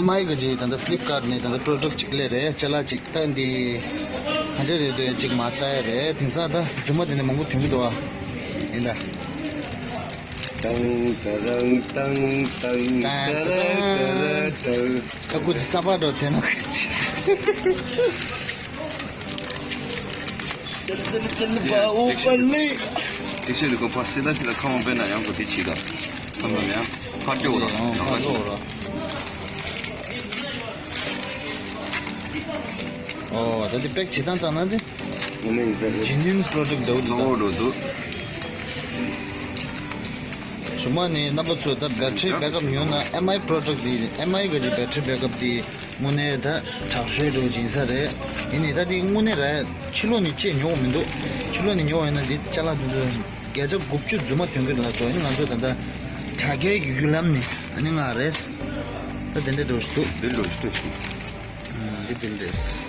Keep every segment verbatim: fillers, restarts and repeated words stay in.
མའི་གི་ཅིག་ད་ལྟ་ཕི་ལིབ་ཀར་ནས་ད་ལྟ་པོ་རོ་ཌག་ཅིག་སླེབས་རེད། ཅ་ལག་ཅིག་ལྟ་འདི་ག་འདྲ་རེད་འདུག་ཅིག་མ་ལྟ་ཡ་རེད། དེང་སང་ད་རྫུན་མ་དེ་ནས་མང་པོ་ཐོན་གི་འདུག་ཨ། ཡིན་ད། ཏང་ཏ་རང་ཏང་ཏང་ཏ་ར་ཏ་ར་ཏང་། ད་ཁོ་ཅིག་གསར་པ་འགྲོ་དེ་ན་ཁ་ཅིག་ཅལ་ཅལ་ཅལ་པ་འོ་པ་ལེ། དེ་ཤེས་དུ་གོ་ཕ་སི་ད་སི་ད་ཁ་མ་པེ་ན་ཡང་གོ་དེ་ཆི་ད་བསམ་ན་ཡང་ཕར་སྐྱོ་ར་ཡང་ཕར་སྐྱོ་ར། ཨོ་ད་དེ་པེག་བྱེད་སྟངས་ལྟ་ན་དེ་ཇི་ནིན་པོ་རོ་ཌག་འདྲ་བོ་འདུག་ད། འདྲ་བོ་འདུག་གཞུག་མ་ནས་རྣམ་པ་ཚོས་ད་བེ་ཊི་རི་བེག་ཨབ་ཉོ་ན་ཨེམ་ཨའི་པོ་རོ་ཌག་དེ་ཨེམ་ཨའི་གི་བེ་ཊི་རི་བེག་ཨབ་དེ། དངོས་གནས་ད་དྲག་ཤོས་འགྲོ་སྦྱིན་ས་རེད། ཡིན་ནའི་ད་དེ་དངོས་གནས་ར་ཕྱི་ལོགས་ནས་ཅིག་ཉོ་གི་མི་འདུག་ཕྱི་ལོགས་ནས་ཉོ་བ་ཡིན་ན་དེ་ཅ་ལག་དེ་ཚོ་བརྒྱ་ཆ་དགུ་བཅུ་རྫུན་མ་ཐོན་གི་འདུག་ལ་སོ། ཡིན་ང་ཚོ་ད་ལྟ་དྲ་རྒྱའི་གི་བརྒྱུད་ལམ་ནས་ཨ་ནི་ང་རེད། ད་དེ་འདྲ་འགྲོ་ཞིག་འདུག་འདི་འགྲོ་ཞིག་འདུག་ཞིག་འདི་འདི་འདྲས།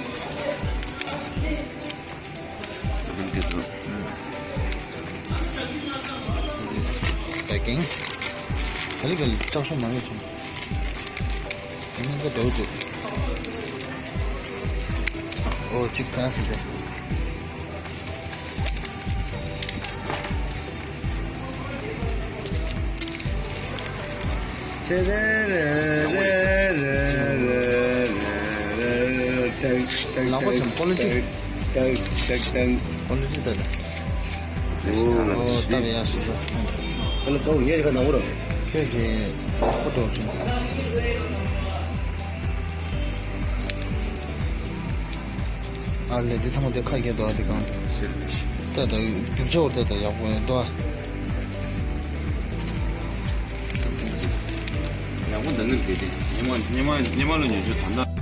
འདི་འདི་འདྲས། པེ་ཀིང་། ག་ལེ་ག་ལེ་སྐྲག་ཤོས་མ་རེད་བྱུང་། ཨོ་གཅིག་ཟ་སོང་སྟེ། ལག་པ་ཆེན་པོ་ལོ་ཅི། ཀོ་ལི་ཊི་ལྟ་དང་། ཨོ་ལྟ་བ་ཡག་ཤོས་ཤོས། ཨ་ལ་ཀའོ་ངས་ཁ་ནང་བོ་ར། ཁྱོད་ཀྱི་ཁོ་ཏོ་ཆུང་། ཨ་ལས་འདི་ཚང་མ་དེ་ཁ་གྱེས་འདུག་ཨ་དེ་གང་། ལྟ་དང་རྒྱུག་ཆ་བོར་ལྟ་དང་ཡག་པོ་འདུག་ཨ། ཡག་པོ་འདུག་ནི་དེ་དེ་ཉི་མ་ཉི་མ་ཉི་མ་ལ་ཉོ་ཆུ་ད་ལྟ།